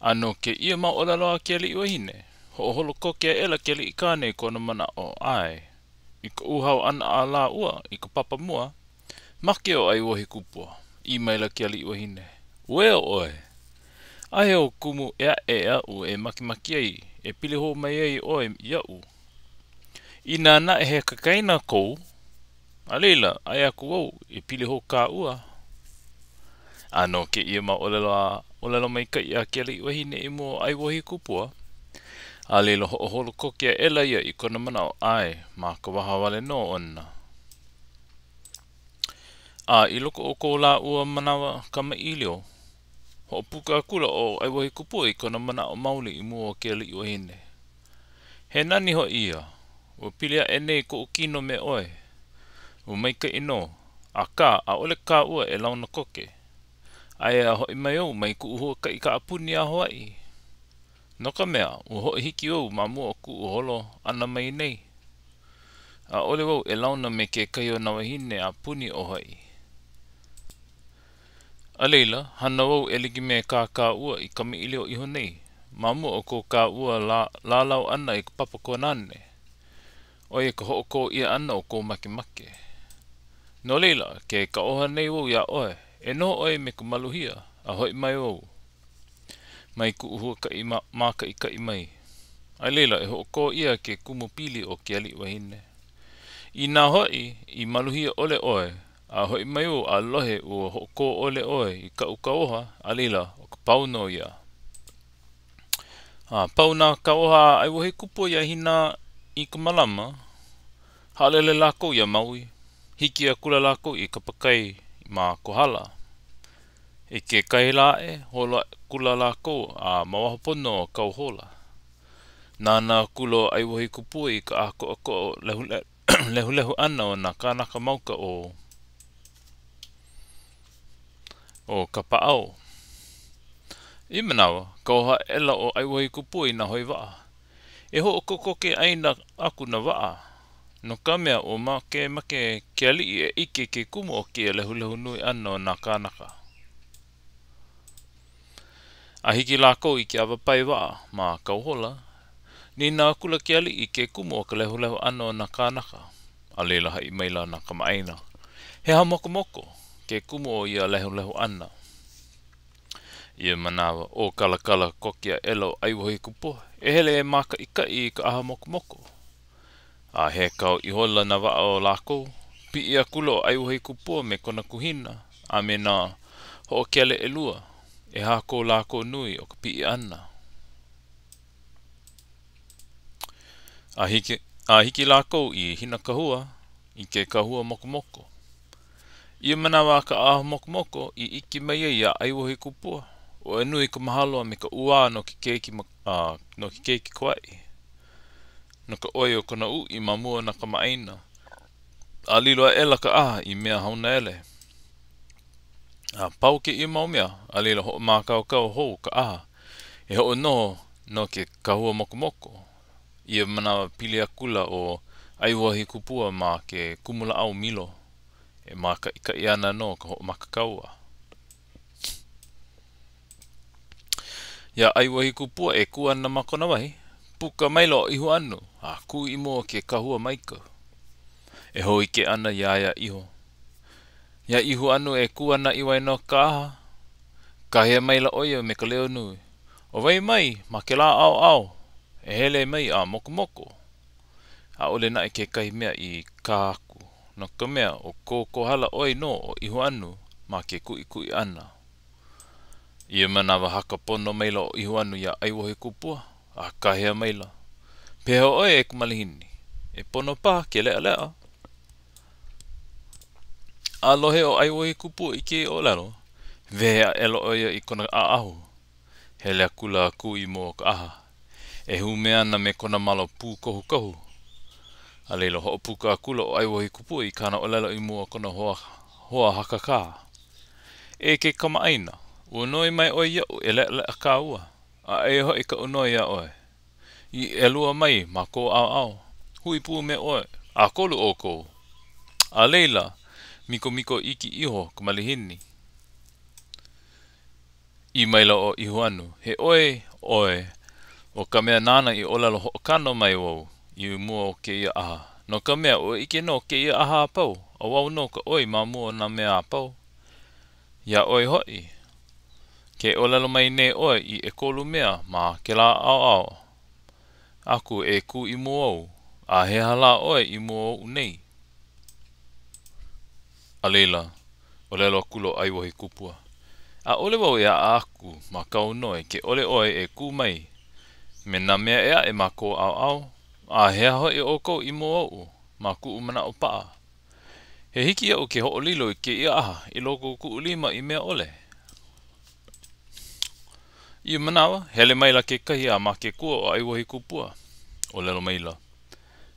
A no kēia mau ʻōlelo a ke aliʻi wahine, hoʻoholo koke aʻela ke aliʻi kāne i kona manaʻo ʻae. I ka uhau ʻana a lāua i ka papa mua, make ʻo ʻAiwohikupua, ʻī maila ke aliʻi wahine, Uē ʻoe! ʻAʻohe ou kumu ʻē aʻe aʻu e makemake ai e pili hou mai ai ʻoe iaʻu. Inā naʻe he kaikaina kou, a laila, ʻae aku wau e pili hou kāua. A no kēia mau ʻōlelo a ʻōlelo maikaʻi a ke aliʻi wahine i mua o ʻAiwohikupua, a laila hoʻoholo koke aʻela ia i kona manaʻo ʻae ma ka waha wale nō ona. A i loko o ko lāua manawa kamaʻilio, hoʻopuka akula ʻo ʻAiwohikupua i kona manaʻo maoli i mua o ke aliʻi wahine. He nani hoʻi ia, ua pili aʻe nei koʻu kino me ʻoe. Ua maikaʻi nō, akā ʻaʻole kāua e launa koke. Aia a hoʻi mai au mai kuʻu huakaʻi kaʻapuni a Hawaiʻi. No ka mea, ua hoʻohiki au ma mua o kuʻu holo ʻana mai nei. ʻAʻole wau e launa me kekahi o nā wāhine a puni ʻo Hawaiʻi. A laila, hana wau e like me kā kāua i kamaʻilio iho nei, ma mua o ko kāua lālau ʻana i ka papa kōnane, ʻo ia ka hoʻokō ʻia ʻana o kou makemake. No laila, ke kauoha nei wau iā ʻoe, e noho ʻoe me ka maluhia, a hoʻi mai wau mai kuʻu huakaʻi mākaʻikaʻi mai. A laila, e hoʻokō ʻia ke kumu pili o ke aliʻi wahine. Inā hoʻi i maluhia ʻole ʻoe, A hoʻi mai wau a lohe ua hoʻokō ʻole ʻoe i kaʻu kauoha, a laila, ʻo ka pau nō ia. A pau nā kauoha a ʻAiwohikupua iā Hina-i-ka-malama, haʻalele lākou iā Maui. Hiki akula lākou i kapakai ma Kohala. I kekahi lā aʻe, holo akula lākou a ma waho pono o Kauhola. Nānā akula ʻo ʻAiwohikupua i ka ʻākoʻakoʻa lehulehu ʻana o nā kānaka mauka o o Kapaʻao. I ia manawa, kauoha aʻela ʻo ʻAiwohikupua i nā hoe waʻa, e hoʻokokoke ʻāina aku nā waʻa, no ka mea, ua makemake ke aliʻi e ʻike i ke kumu o kēia lehulehu nui ʻana o nā kānaka. A hiki lākou i ke awa pae waʻa ma Kauhola, nīnau akula ke aliʻi i ke kumu o ka lehulehu ʻana o nā kānaka. A laila haʻi maila nā kamaʻāina, he ʻaha mokomoko ke kumu o ia lehulehu ʻana. I ia manawa, ʻōkalakala koke aʻela ʻo ʻAiwohikupua e hele e mākaʻikaʻi i ka ʻaha mokomoko. A hēkau ihola nā waʻa o lākou, piʻi akula ʻo ʻAiwohikupua me kona kuhina a me nā hoʻokele ʻelua, ʻehā ko lākou nui o ka piʻi ʻana. A hiki, a hiki lākou i Hinakahua, i ke kahua mokomoko. I ia manawa a ka ʻaha mokomoko i ʻike mai ai iā ʻAiwohikupua, ua nui ka mahalo a me ka ʻuā no ke keiki, no ke keiki koaʻi. No ka ʻoi o kona uʻi ma mua o nā kamaʻāina, a lilo aʻela ka ʻaha i mea haunaele. A pau kēia mau mea, a laila hoʻomākaukau hou ka ʻaha e hoʻonoho no ke kahua mokomoko. I ia manawa pili akula ʻo ʻAiwohikupua ma ke kumulāʻau milo e mākaʻikaʻi ana no ka hoʻomaka kaua. Iā ʻAiwohikupua e kū ana ma kona wahi, puka maila ʻo ʻIhuʻanu a kū i mua o ke kahua maika e hōʻike ana iā ia iho. Iā ʻIhuʻanu e kū ana i waena o ka ʻaha, kāhea maila ʻo ia me ka leo nui, ʻO wai mai ma kēlā ʻaoʻao e hele mai a mokomoko? ʻAʻole naʻe kekahi mea i kaha aku, no ka mea, ʻo ko Kohala ʻoi nō o ʻIhuʻanu ma ke kuʻikuʻi ʻana. I ia manawa haka pono maila ʻo ʻIhuʻanu iā ʻAiwohikupua, a kāhea maila, Pehea ʻoe e ka malihini? E pono paha ke leʻaleʻa. A lohe ʻo ʻAiwohikupua i kēia ʻōlelo, wehe aʻela ʻo ia i kona ʻaʻahu. Hele akula a kū i mua o ka ʻaha, e hume ana me kona malo pūkohukohu. A laila, hoʻopuka akula ʻo ʻAiwohikupua i kāna ʻōlelo i mua o kona hoa, hoa hakakā. E ke kamaʻāina, ua noi mai ʻoe iaʻu e leʻaleʻa kāua, a eia hoʻi kaʻu noi iā ʻoe. I ʻelua mai ma kou ʻaoʻao, hui pū me ʻoe, ʻakolu ʻoukou. A laila, mikomiko iki iho ka malihini. ʻĪ maila ʻo ʻIhuanu, He ʻoe ʻoe ʻo ka mea nāna i ʻōlelo hoʻokano mai wau i mua o kēia ʻaha, no ka mea, ua ʻike nō kēia ʻaha a pau, ʻo wau nō ka ʻoi ma mua o nā mea a pau. Iā ʻoe hoʻi, ke ʻōlelo mai nei ʻoe i ʻekolu mea ma kēlā ʻaoʻao aku e kū i mua ou, a he aha lā ʻoe i mua oʻu nei? A laila, ʻōlelo akula ʻo ʻAiwahīkupua, ʻAʻole wau e ʻaʻa aku ma kāu noi ke ʻole ʻoe e kū mai me nā mea ʻē aʻe ma kou ʻaoʻao, a he aha hoʻi ʻoukou i mua oʻu ma kuʻu manaʻo paʻa? He hiki iaʻu ke hoʻolilo i kēia ʻaha i loko o kuʻu lima i mea ʻole. I ia manawa, hele maila kekahi a ma ke kua o ʻAiwahīkupua, ʻōlelo maila,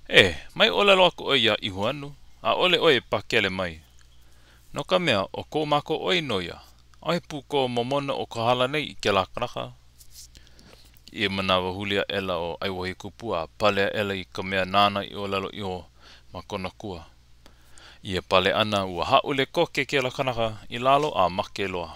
E, mai ʻōlelo aku ʻoe iā ʻIhuanu, ʻaʻole ʻoe e pakele mai. No ka mea, ʻo ko mākou ʻoi nō ia. ʻAʻohe pūkowa momona o Kohala nei i kēlā kanaka. I ia manawa huli aʻela ʻo ʻAiwahīkupua a pale aʻela i ka mea nāna i ʻōlelo iho ma kona kua. I ia pale ʻana, ua hāʻule koke kēlā kanaka i lalo a make loa.